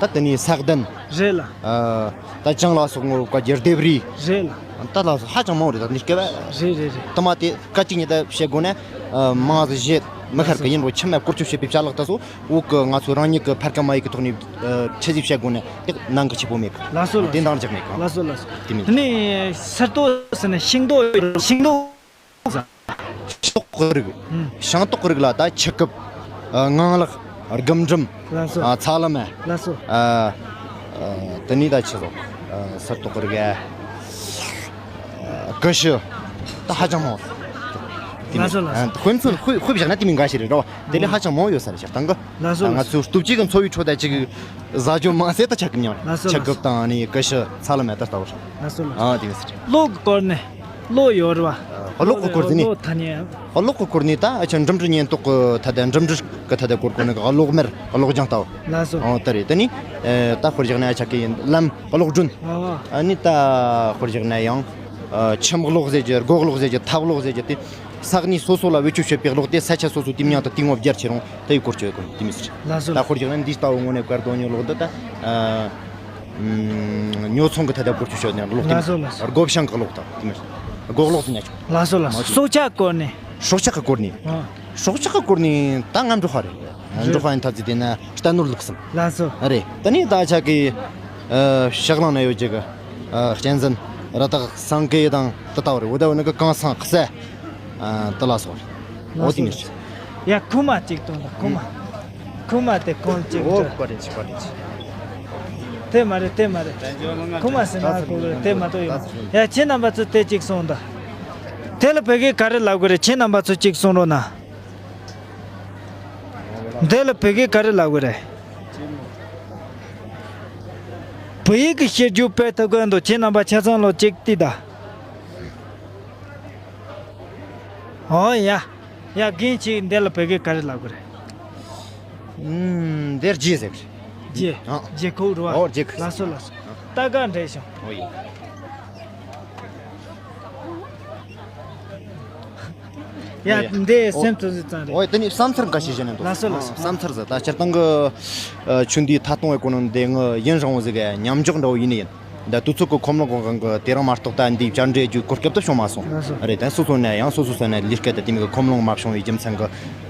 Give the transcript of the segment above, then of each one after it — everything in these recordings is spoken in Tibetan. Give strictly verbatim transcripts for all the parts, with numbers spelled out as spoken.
ད་དེ་ནས་ས་གདན། རེད་ལ། ཨ། ད་ཅང་ལ་སོགས་ངོ་བཀའ་རྒྱུ་ལྡེབས་རིས། རེད་ལ། ད་ལ་སོགས་ཧ་ཅང་མང་བོ་རེད། ད་འདི་སྐད་བ། རེད་རེད་རེད། ད་མ་དེ་སྐད་ཅིག་ཉིད་ད་བཤད་དགོས་ན། ཨ། མང་ཟིག་བཤད་མི་ཁར་གི་ཡིན་རོ་ཁྱིམ་མ་བཀོལ་སྤྱོད་བྱེད་པའི་བྱ་ལག་ད་སོ་འོག་གི་ང་ཚོ་རང་ཉིད་ཀྱི་ཕར་ཀ་མ་ཡིག་གི་ཐོག་ནས། ཨ། ཆེ་ཟིག་བཤད་དགོས་ན་དེ་ནང་གི་ཆེ་པོ་མེད་གི། ལ་སོ་ལ་དེ་སོ། འདང་རྒྱག་མེད་གི། ལ་སོ་ལ་སོ། དེ་མིན། དེ་ནས་སིལ་ཏོག་ཟེར་ན་ཤིང་ཏོག་ཤིང་ཏོག་ཤིང་ཏོག་གི་རིགས། ཤིང་ཏོག་གི་རིགས་ལ་ད་ཆུ་ཀུབ། ཨ། ངང་ལག། སྒུམ་འགྲམ། ལགས་སོ། ཨ། ཚ་ལུ་མ། ལགས་སོ། ཨ། ཨ། དེ་ནས་ད་ཆི་ཟོ། ཨ། སིལ་ཏོག་གི་རིགས། ཨ། ཀུ་ཤུ། ད་ཧ་ཅང་མང་། ལགས་སོ་ལགས་སོ། ཨ། དཔེ་མཚོན་དཔེ་དཔེ་བཞག་ན་དེ་མིན་འགའ་ཞིག་རེད་རོ། དེ་ལས་ཧ་ཅང་མང་ཡོད་ས་རེད་ཤག་ད་གི། ལགས་སོ་ང་ལགས་སོ། ཚོའི་སྟོབས་ཀྱིས་གི་འཚོ་བའི་ཁྲོད་ད་ཅིག་ཟ་རྒྱུ་མང་སེ་ད་ཆ་གི་མྱང་། ལགས་སོ་ཆུ་ལགས་སོ། ཀུབ་དང་ནི་ཀུ་ཤུ་ཚ་ལུ་མ་ད་ལྟ་བུ། ལགས་སོ་ལགས་སོ། ཨ། དེ་ཡིན་ས་རེད། གློག་སྐོར་ནས། གློག་ཡོད་རེད་བ། གློག་གི་སྐོར་དེ་ནི། གློག་ཐ་སྙད། གློག་གི་སྐོར་ནི་ད་ཨ་ཆ་འགྲིམ་འགྲུལ་ཉེན་རྟོག་གི་ཐད་དེ་འགྲིམ་འགྲུལ་གི་ཐད་དེ་སྐོར་གོ་ནི་གློག་མེར་གློག་ལྗང་ལྟ་བུ། ལགས་སོ། ཨོ་ད་རེད། དེ་ནི། ཨེ། ད་དཔེར་བཞག་ན་ཨ་ཆ་གི་ལམ་གློག་སྒྲོན། ཨ་ནི་ད་དཔེར་བཞག་ན་ཡང་། ཨ། ཁྱིམ་གློག་ཟེར་རྒྱུ། སྒོ་གློག་ཟེར་རྒྱུ། ཐབ་གློག་ཟེར་རྒྱུ་དེ། ས་གནས་སོ་སོ་ལ་བེད་སྤྱོད་བྱེད་པའི་གློག་དེ་ས་ཆ་སོ་སོ་དེ་མཉམ་དུ་དེ་ངོ་བརྒྱར་ཁྱེར་རུང་དེ་ཡི་སྐོར་བཅོས་དགོས་དེ་མི་ཟེར། ལགས་སོ། ད་དཔེར་བཞག་ན་འདི་ལྟ་བུ་དངོས་གནས་བཀར་དོ་ཉོ་གློག་འདི་ད། ཨ། ཉོ་ཚོང་གི་ཐད་ལ་བཀོལ་སྤྱོད་བྱེད་ནས་གློག་དེ། ལགས་སོ་ལགས་སོ། སྒོ་བྱང་གི་གློག་དང་དེ་མི་ཟེར། སྒོ་གློག་དེ་ཉོ་ཆོག་ལགས་སོ་ལགས་སོ། སྲོག་ཆགས་སྐོར་ནས། སྲོག་ཆགས་ཀྱི་སྐོར་ནས། ཨ། སྲོག་ཆགས་ཀྱི་སྐོར་ནས་ད་ང་འབྲོག་པ་རེད། རེད། འབྲོག་པ་ཡིན་ཐབས་ཟིག་དེ་ན་རྟ་ནོར་ལུག་གསུམ། ལགས་སོ། རེད། དེ་ནས་ད་ཆ་གི། ཨ། ཕྱག་ལང་ན་ཡོད་ཀྱི་གི། ཨ། གཅན་གཟན། རི་དྭགས། སེང་གེ་དང་དེ་ལྟ་བུ་རེད། འོ་ད་འོ་ན་གི་གངས་སེང་གསེ། ཨ། དེ་ལ་སོགས། འོ་དེ་མི་ཤེས། ཡ་ཁུ་མ་གཅིག་གཏོང་དང་ཁུ་མ། ཁུ་མ་དེ་གོན་གཅིག་འོ་སྤྲོད། བཀའ་དྲིན་ཆེ། བཀའ་དྲིན་ཆེ། དེ་མ་རེད། དེ་མ་རེད། ཁུ་མ་ཟེར་ན་ཁོ་གི་དེ་མ་གཏོགས་ཡོད་མ། ཡ་ཁྱེད་རྣམ་པ་ཚོ་དེ་གཅིག་གསུངས་དང་། དེ་ལ་བོད་སྐད་ག་རེ་ལབ་དགོས་རེད། ཁྱེད་རྣམ་པ་ཚོ་གཅིག་གསུང་རོགས་གནང་། དེ་ལ་བོད་སྐད་ག་རེ་ལབ་དགོས་རེད། བོད་ཡིག་གི་བཤད་རྒྱུ་དཔེ་ཐུབ་གི་འདུག་ཁྱེད་རྣམ་པ་ཆ་ཚང་ལོ་གཅིག་བལྟས་དང་། ཨོ་ཡ། ཡ་རྒན་ཁྱེད་འདི་ལ་བོད་སྐད་ག་རེ་ལབ་དགོས་རེད། ཨུམ། འདིར་རྗེས་ཟེར་གི་རེད། རྗེས། ཨ། རྗེས་ཁོག་རུ་བ། ཨོ་རྗེས་ཁོག་ལགས་སོ་ལགས་སོ། ད་ག་འདྲ་བྱུང་། ཨོ་ཡིན། ཡ། ཨོ་ཡ། འདི་སེམས་ཚོ་ཟི་ཙང་རེད། ཨོ་ཡ། དེ་ནི་བསམ་ཚུལ་འགའ་ཤས་བཤད་ནས་འདུག་ལགས་སོ་ལགས་སོ། ཨ། བསམ་ཚུལ་ཟེར་ད་སྤྱིར་བཏང་གི། ཨ། ཆུ་འདིའི་ཐད་གཏོང་བའི་གོ་ནོ་འདི་ངི་ཡུན་རིང་བོ་ཟིག་གི་མཉམ་འཇོག་འདྲ་བོ་ཡིན་ནི་ཡིན། ད་དུས་ཚོད་ཀྱི་ཁོམ་ལོང་གང་གི་དེ་རིང་མ་གཏོགས་ད་འདིའི་བཅར་འདྲི་རྒྱུའི་གོ་སྐབས་དེ་བྱུང་མ་སོང་། ལགས་སོ། རེད། ད་སོ་སོ་ནས་ཡང་སོ་སོ་ས་ནས་ལས་ཀ་དེ་དེ་མིན་གི་ཁོམ་ལོང་མ་བྱུང་བའི་རྒྱུ་མཚན་གི་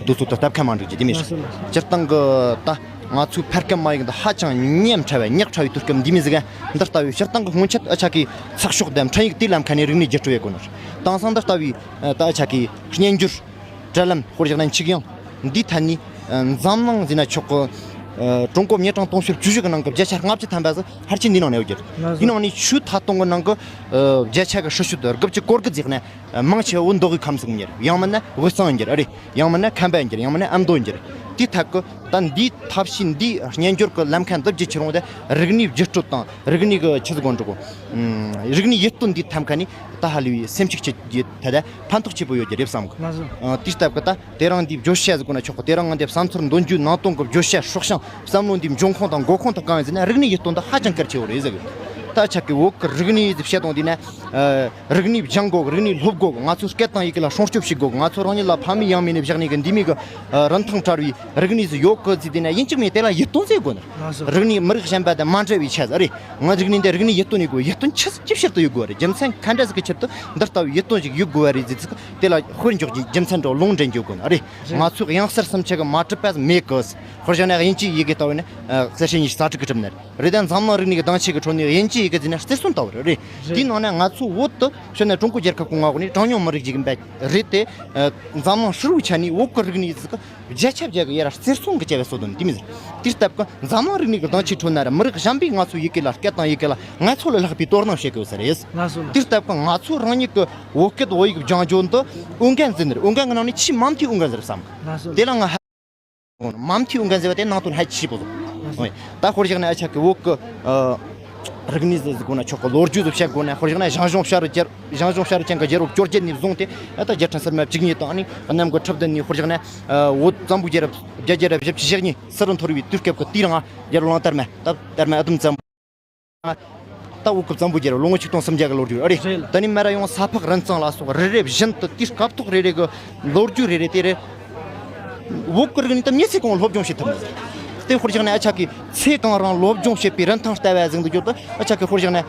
དུས་ཚོད་དེ་སྟབས་ཁ་མ་འགྲིག་རྒྱུ་དེ་མིན། ལགས་སོ་ལགས་སོ། སྤྱིར་བཏང་གི་ད་ང་ཚོའི་ཕར་སྐད་མ་ཡིག་འདི་ཧ་ཅང་ཉམས་ཕྲ་བའི་ཉག་ཕྲ་བའི་དུས་སྐབས་འདི་མིན་ཟིག་ག་འདི་ལྟ་བུའི་སྤྱིར་བཏང་གི་སྔོན་ཆད་ཨ་ཆ་གི་ཚགས་ཤོག་དང་འཕྲིན་ཡིག་དེ་ལམ་ཁ་ནས་རིག་གནས་བརྒྱུད་སྤྲོད་ཡེད་དགོས་ནོ། དེང་སང་འདི་ལྟ་བུའི་ད་ཨ་ཆ་གི་སྙན་འགྱུར། དྲ་ལམ། དཔེར་བཞག་ན་འཁྱུག་དབྱངས་འདིའི་ཐད་ནས། ཨ། འཛམ་གླིང་ཟེར་ན་ཆོག་གི། ཨ། ཀྲུང་གོ་མི་གྲངས་དུང་ཕྱུར་བཅུ་བཞི་གི་ནང་གི་བརྒྱ་ཆ་ལྔ་བཅུ་ཐམ་པ་ཟིག་ཕལ་ཆེར་འདི་ནང་ནས་ཡོད་རྒྱུ་རེད། ལགས་སོ། འདི་ནང་ནས་ཆུའི་ཐད་གཏོང་གི་ནང་གི། ཨ། བརྒྱ་ཆ་གི་ཧྲིལ་ཤུལ་དུ་དགུ་བཅུ་གོ་དགུ་བརྩིས་ན། ཨ། མང་ཆེ་བ་བོད་མདོ་དབུས་ཁམས་ཟིག་མིན་ཡང་མིན་ན་དབུས་གཙང་ཡིན་རྒྱུ་རེད། ཡང་མིན་ན་ཁམས་པ་ཡིན་རྒྱུ་རེད། ཡང་མིན་ན་ཨ་མདོ་ཡིན་རྒྱུ་རེད། དེའི་ཐད་གི་ད་འདིའི་ཐབས་ཤེས་འདིའི་སྙན་འགྱུར་གི་ལམ་ཁ་འདི་བརྒྱུད་ཁྱེར་འོང་དེ་རིག་གནས་བརྒྱུད་སྤྲོད་དང་རིག་གནས་གི་ཆི་ཟིག་གོ་འགྲོ་གོ། ཨ། རིག་གནས་ཡིད་རྟོན་འདིའི་ཐད་ཁ་ནས་ད་ཧ་ལས་པའི་སེམས་ཤུགས་ཆེ་རྒྱུ་ད་ལྟ་ཕན་ཐོགས་ཆེ་པོ་ཡོད་རྒྱུ་རེད་བསམ་གི། ལགས་སོ། ཨ། དེའི་སྟབས་ཀྱིས་ད་དེ་རིང་འདིའི་བརྗོད་བྱ་ཟེར་དགོས་ན་ཆོག་གི། དེ་རིང་ང་འདི་བསམ་ཚུལ་འདོན་རྒྱུའི་ནང་དོན་གི་བརྗོད་བྱ་སྲོག་ཤིང་བསམ་བློ་འདིའི་འབྱུང་ཁུངས་དང་འགོ་ཁུངས་དེ་གང་ཡིན་ཟེར་ན་རིག་གནས་ཡིད་རྟོན་འདི་ཧ་ཅང་གལ་ཆེ་བོ་རེད་ཟེར་གི། ད་ཆ་གི་བོད་གི་རིག་གནས་ཟེར་བཤད་དང་དེ་ན། ཨ། རིག་གནས་སྦྱང་དགོས། རིག་གནས་སློབ་དགོས། ང་ཚོ་སྐད་དང་ཡི་གེ་ལ་སྲུང་སྐྱོབ་བྱེད་དགོས། ང་ཚོ་རང་ཉིད་ལ་ཕ་མེས་ཡང་མེས་ནས་བཞག་ནས་གི་འདི་མོ་གི། ཨ། རིན་ཐང་བྲལ་བའི་རིག་གནས་ཟིག་ཡོད་གི་ཟེར་དེ་ན་ཡིན་གཅིག་མིན་དེ་ལ་ཡིད་རྟོན་ཟེར་དགོས་ནི། ལགས་སོ། རིག་གནས་མི་རིགས་གཞན་པ་དང་མ་འདྲ་བའི་ཆ་ཟིག་རེད། ང་རིག་གནས་འདི་རིག་གནས་ཡིད་རྟོན་ཡེད་དགོས། ཡིད་རྟོན་ཆི་ཟིག་ཅི་ཕྱིར་དུ་ཡེད་དགོས་རེད། རྒྱུ་མཚན་ག་འདྲ་ཟིག་གི་ཆེད་དུ་འདི་ལྟ་བུའི་ཡིད་རྟོན་ཞིག་ཡོད་དགོས་པ་རེད་ཟེར་ཚིག་དེ་ལ་དཔེར་འཇོག་རྒྱུའི་རྒྱུ་མཚན་འདྲ་ལུང་འདྲེན་རྒྱུ་དགོས་ནི་རེད། རེད། ང་ཚོས་དབྱངས་གསལ་སུམ་ཅུ་གི་མ་གྲུབ་པ་ཟིག་མེད་གི། དཔེར་བཞག་ན་དབྱིན་ཇིའི་ཡི་གེ་ལྟ་བུ་ནི། ཨ། གསལ་བྱེད་ཉི་ཤུ་རྩ་དྲུག་གི་གྲུབ་ནི་རེད། དེ་འཛམ་གླིང་རིག་གནས་ཀྱི་དང་ཆེ་གི་ཁྲོད་ནས་དབྱིན་ཇིའི་ཡི་གེ་ཟེར་ན་རྩེར་སོན་ལྟ་བུ་རེད། རེད། རེད། དེའི་ནང་ནས་ང་ཚོ་བོད་དུ་བྱས་ན་ཀྲུང་གོ་རྒྱལ་ཁབ་ཀྱི་མངའ་འོག་ནས་གྲངས་ཉུང་མི་རིགས་ཅིག་ཡིན་པ་རེད་དེ། ཨ། འཛམ་གླིང་ཧྲིལ་བོའི་ཆ་ནས་བོད་ཀྱི་རིག་གནས་ཟིག་གི་བརྒྱ་ཆ་བརྒྱ་གི་ཡར་རྩེར་སོན་གི་བྱ་བའི་སྲོལ་དོན་དེ་མིན་ཟེར། དེའི་སྟབས་ཀྱིས་འཛམ་གླིང་རིག་གནས་ཀྱི་དང་ཆེ་ཁྲོད་ན་ར་མི་རིགས་གཞན་པས་ང་ཚོའི་ཡི་གེ་ལ་སྐད་དང་ཡི་གེ་ལ་ངལ་རྩོལ་ལས་ལྷག་པའི་དོ་སྣང་བྱེད་དགོས་ས་རེད། ལགས་སོ་ལགས་སོ། དེའི་སྟབས་ཀྱིས་ང་ཚོ་རང་ཉིད་ཀྱི་བོད་སྐད་བོད་ཡིག་སྦྱང་རྒྱུ་འདི་འོས་འགན་ཟིན་རེད། འོས་འགན་གི་ནང་ནས་ཆེས་མ་མཐའི་འོས་འགན་ཟིག་རེད་བསམ་གི། ལགས་སོ། དེ་ལ་ང་ཧ་མ་མཐའི་འོས་འགན་ཟེར་བ་དེ་ནང་དོན་ཧ་ཅང་ཆེ་པོ་ཟིག། ལགས་སོ། ད་དཔེར་བཞག་ན་ཨ་ཆ་གི་བོད་ཀྱི། ཨ། རིག་གནས་ཟིག་ཟེར་དགོས་ན་ཆོག་གི། ལོ་རྒྱུས་ཟིག་བཤད་དགོས་ན། དཔེར་བཞག་ན་ཞང་ཞུང་བྱ་རུ་རྒྱལ། ཞང་ཞུང་བྱ་རུ་ཅན་གྱི་རྒྱལ་པོ་བཅོ་བརྒྱད་ནས་བཟུང་སྟེ་ཨ་ད་རྒྱལ་ཕྲན་སིལ་མ་བཅུ་གཉིས་དང་ཨ་ནི་གནམ་གྱི་ཁྲི་བདུན་ནས། དཔེར་བཞག་ན། ཨ། བོད་བཙན་པོའི་རྒྱལ་རབས་བརྒྱད་བརྒྱ་ར་བཞི་བཅུ་ཞེ་གཉིས་ཚུར་འཐོར་བའི་དུས་སྐབས་ཀྱི་དེའི་རིང་རྒྱལ་པོ་གླང་དར་མ། ད་དར་མ་ཨ་དོམ་བཙན་པོ། ད་བོད་ཀྱི་བཙན་པོའི་རྒྱལ་རབས་ལོ་ངོ་ཆིག་སྟོང་སུམ་བརྒྱ་གི་ལོ་རྒྱུས་རེད། རེད་ལ། དེ་ནས་མར་ཡོང་ས་ཕག་རིན་གཙང་ལ་སོགས་རེ་རེ་བཞིན་དུ་དེའི་སྐབས་ཐོག་རེ་རེ་གི་ལོ་རྒྱུས་རེ་རེ་དེ་རེད། བོད་ཀྱི་རིག་གནས་དེ་མྱི་ཚེ་གང་བོ་སློབ་སྦྱོང་བྱེད་ཐུབ་མི་ཟེར། དེ་ཧོར་ཞིག་ནས་ཨ་ཅག་གིས་ཚེ་གང་རིང་སློབ་སྦྱོང་བྱེད་པའི་རིན་ཐང་ལྟ་བ་ཟིག་འདུག་རྒྱུ་དུ་ཨ་ཅག་གིས་ཧོར་ཞིག་ནས་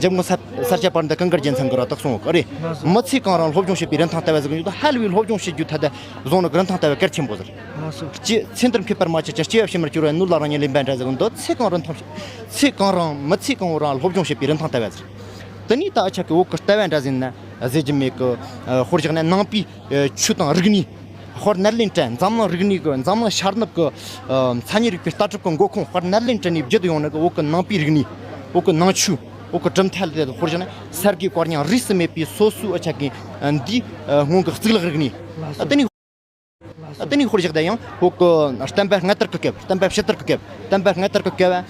འཇམ་མགོན་ས་ས་སྐྱ་པར་འདི་གང་གར་རྒྱལ་མཚན་གི་ར་དག་སོང་གི་རེད། མི་ཚེ་གང་རིང་སློབ་སྦྱོང་བྱེད་པའི་རིན་ཐང་ལྟ་བ་ཟིག་འདུག་ཧ་ལས་པའི་སློབ་སྦྱོང་བྱེད་རྒྱུ་ད་ལྟ་བཟུང་ནི་གི་རིན་ཐང་ལྟ་བ་གལ་ཆེན་པོ་ཟེར། སྐྱེ་ཚེ་འདིར་མཁས་པར་མ་གྱུར་ཀྱང་། སྐྱེ་བ་ཕྱི་མར་གྱུར་པའི་ནོར་ལ་རང་ཉིད་ལེན་པ་འདྲ་ཟེར་གི་འདུག་ཚེ་གང་རིང་ཐང་ཚེ་གང་རིང་སློབ་སྦྱོང་བྱེད་པའི་རིན་ཐང་ལྟ་བ་ཟེར། དེ་ནས་ད་ཨ་ཅག་གི་བོད་གི་ལྟ་བ་འདྲ་ཟིན་ན་ཟེར་རྒྱུ་མེད་གི། ཧོར་ཞིག་ནས་ནང་པའི་ཆོས་དང་རིག་གནས། དཔལ་ནཱ་ལེནྡྲ་འཛམ་གླིང་རིག་གནས་ཀྱི་འཛམ་གླིང་ཤར་ནུབ་ཀྱི་མཚན་ཉིད་རིག་པའི་ལྟ་གྲུབ་ཀྱི་འགོ་ཁུངས་དཔལ་ནཱ་ལེནྡྲ་ནས་བརྒྱུད་ཡོང་ནི་གི་བོད་ཀྱི་ནང་པའི་རིག་གནས། བོད་ཀྱི་ནང་ཆོས། བོད་ཀྱི་གྲུབ་མཐའ་ལ་དེ་ཧོར་ཞིག་ནས་ས་དགེ་བཀའ་རྙིང་རིས་སུ་མེད་པའི་སོ་སོའི་ཨ་ཅག་གི་འདིའི་སྔོན་གྱི་གཙུག་ལག་རིག་གནས། དེ་ནས། དེ་ནས་ཧོར་ཞིག་དེ་ཡང་བོད་ཀྱི་བསྟན་པ་སྔ་དར་གྱི་སྐབས། བསྟན་པ་ཕྱི་དར་གྱི་སྐབས། བསྟན་པ་སྔ་དར་གྱི་སྐབས།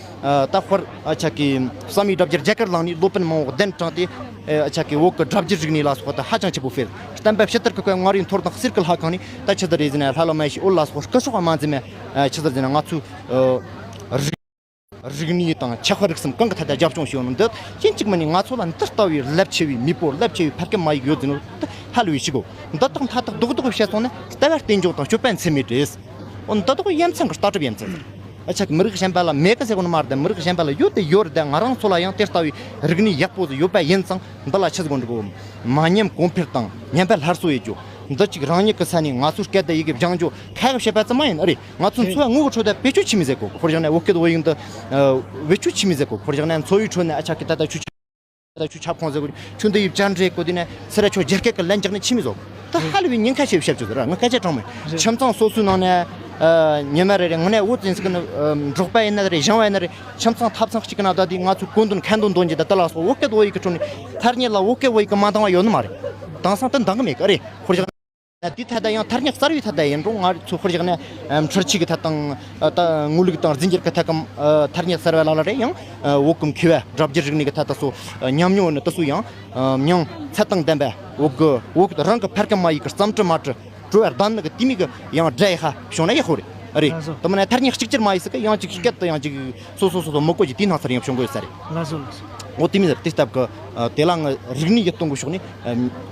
ད་ཧོར་ཨ་ཅག་གི་བསམ་ཡས་སྒྲ་བསྒྱུར་རྒྱ་གར་ལངས་ནས་སློབ་དཔོན་མང་བོ་གདན་དྲངས་ཏེ། ཨ་ཅག་གི་བོད་ཀྱི་སྒྲ་བསྒྱུར་རིག་གནས་ལ་སོགས་ད་ཧ་ཅང་ཆེ་པོ་སྤེལ། བསྟན་པ་ཕྱི་དར་གྱི་སྐབས་མངའ་རིས་མཐོ་རིས་དང་གསེར་གྱི་ལྷ་ཁང་ནས་ད་ཆི་ཟེར་རེད་ཟེར་ན། ལྷ་ལ་མ་ཤི་འོད་ལ་སོགས་སྐུ་སྲོག་མ་འཛེམས་མེད་ཆི་ཟེར་ཟེར་ན་ང་ཚོའི་རིག་རིག་གནས་དང་ཆགས་པ་རིག་གསུམ་གང་གི་ཐད་ལ་རྒྱབ་སྐྱོར་ཞུ་ཡོང་ནོ་འདི་ཡིན་གཅིག་མིན་ནི་ང་ཚོ་ལ་འདི་ལྟ་བུའི་རླབས་ཆེ་བའི་མེས་པོ་རླབས་ཆེ་བའི་ཕ་སྐད་མ་ཡིག་ཡོད་ཟེར་ནོ་འདི་ཧ་ལས་པའི་ཞིག་གོ། འདི་དག་མཐའ་དག་རྡོག་རྡོག་བཤད་སོང་ན་ལྟ་བ་རྟེན་འབྱུང་དང་སྤྱོད་པ་འཚེ་མེད་རེད། འོ་འདི་དག་ཡ་མཚན་གྱི་ལྟ་གྲུབ་ཡ་མཚན་ཟེར། ཨ་ཅག་མི་རིགས་གཞན་པ་ལ་མེད་གི་ཟེར་གོ་ནི་མ་རེད། མི་རིགས་གཞན་པ་ལ་ཡོད་དེ་ཡོད་རེད། ང་རང་ཚོ་ལ་ཡང་དེ་ལྟ་བུའི་རིག་གནས་ཡག་པོ་ཟིག་ཡོད་པ་ཡིན་ཙང་འདི་ལ་ཆི་ཟིག་དགོས་འདུག་གོ། མ་ཉམས་གོང་འཕེལ་དང་ཉམས་པ་སླར་གསོ་ཡེད་རྒྱུ། འདི་གཅིག་རང་ཉིད་ཀྱི་ས་ནས་ང་ཚོའི་སྐད་དང་ཡི་གེ་སྦྱང་རྒྱུ་ཁག་བྱེད་པ་ཙམ་མ་ཡིན། ཨ་རེད། ང་ཚོའི་འཚོ་བ་དངོས་ཀྱི་ཁྲོད་དུ་བེད་སྤྱོད་ཆི་མི་ཟེར་གོ། ཁོར་བཞག་ནས་བོད་སྐད་བོད་ཡིག་འདི་བེད་སྤྱོད་ཆི་མི་ཟེར་གོ། ཁོར་བཞག་ནས་འཚོ་བའི་ཁྲོད་ནས་ཨ་ཅག་གི་ད་ལྟ་ཆུ་ཆ་ད་ཆུ་ཆ་ཁོང་ཟེར་གོ། ཆུ་འདི་ཡི་བཅར་འདྲེ་གོ་དེ་ནས་སེ་ར་ཆོ་རྒྱལ་སྐད་ཀྱི་ལན་རྒྱག་ནས་ཆི་མི་ཟོ། ད་ཧ་ལས་པའི་ཉེན་ཁ་ཆེ་བཤད་རྒྱུ་ཟེར། ང་སྐད་ཆ་དྲང་མོ། ཁྱིམ་ཚང་སོ་སོའི་ནང་ནས་ཉི་མ་རེ་རེ་དངོས་གནས་འུ་ཚོ་ཡིན་ཟེར་གི་ནི་འབྲོག་པ་ཡིན་ན་རེད། ཞང་བ་ཡིན་ན་རེད། ཁྱིམ་ཚང་ཐབ་ཚང་གཅིག་གི་ནང་ད་དེ་ང་ཚོའི་གོ་འདུན་ཁ་འདོན་འདོན་གྱི་ད་ལྟ་ལ་སོགས་བོད་སྐད་བོད་ཡིག་གི་ཁྲོད་ནས་ཐ་སྙད་ལ་བོད་སྐད་བོད་ཡིག་གི་མ་འདང་བ་ཡོད་ནི་མ་རེད། དེང་སང་དེ་འདང་གི་མེད་གི། ཨ་རེད། ཁོར་བཞག་ན་དེའི་ཐད་ད་ཡང་ཐ་སྙད་གསར་བའི་ཐད་ད་ཡིན་རུང་ང་ཚོ་ཁོར་བཞག་ན་ཁྲིར་ཆས་ཀྱི་ཐད་དང་ད་དངོས་ལུགས་དང་རྫས་འགྱུར་གྱི་ཐད་ཀྱི་ཐ་སྙད་གསར་བ་ལ་ལ་རེད། ཡང་བོད་ཀྱི་མཁས་པ་སྒྲ་བསྒྱུར་རིག་གནས་ཀྱི་ཐད་ད་སོ་ཉམས་མྱོང་ནི་དེ་སུ་ཡང་མྱང་ཚད་དང་ལྡན་པ་བོད་ཀྱི་བོད་ཀྱི་རང་གི་ཕ་སྐད་མ་ཡིག་གི་རྩོམ་བྲི་མ་བྲི། བྲོ་བ་ལྡན་ནི་གི་དེ་མིག་གི་ཡང་སྒྲ་ཡི་ཧ་བྱུང་ན་ཡག་ཧོ་རེད། ཨ་རེད། ལགས་སོ། དེ་མིན་ན་ཐ་སྙད་གཅིག་གྱུར་མ་ཡིན་ཟེར་གི་ཡང་ཅིག་སྐད་དུ་ཡང་ཅིག་སོ་སོ་སོ་སོ་མི་གོ་ཅིག་དེའི་སྣང་ཚུལ་ཡང་བྱུང་དགོས་ས་རེད། ལགས་སོ་ལགས་སོ། འོ་དེ་མིན་ཟེར་དེ་སྟབས་ཀྱི་དེ་ལ་ངི་རིག་གནས་ཡིད་གཏོང་གི་ཕྱོགས་ནས་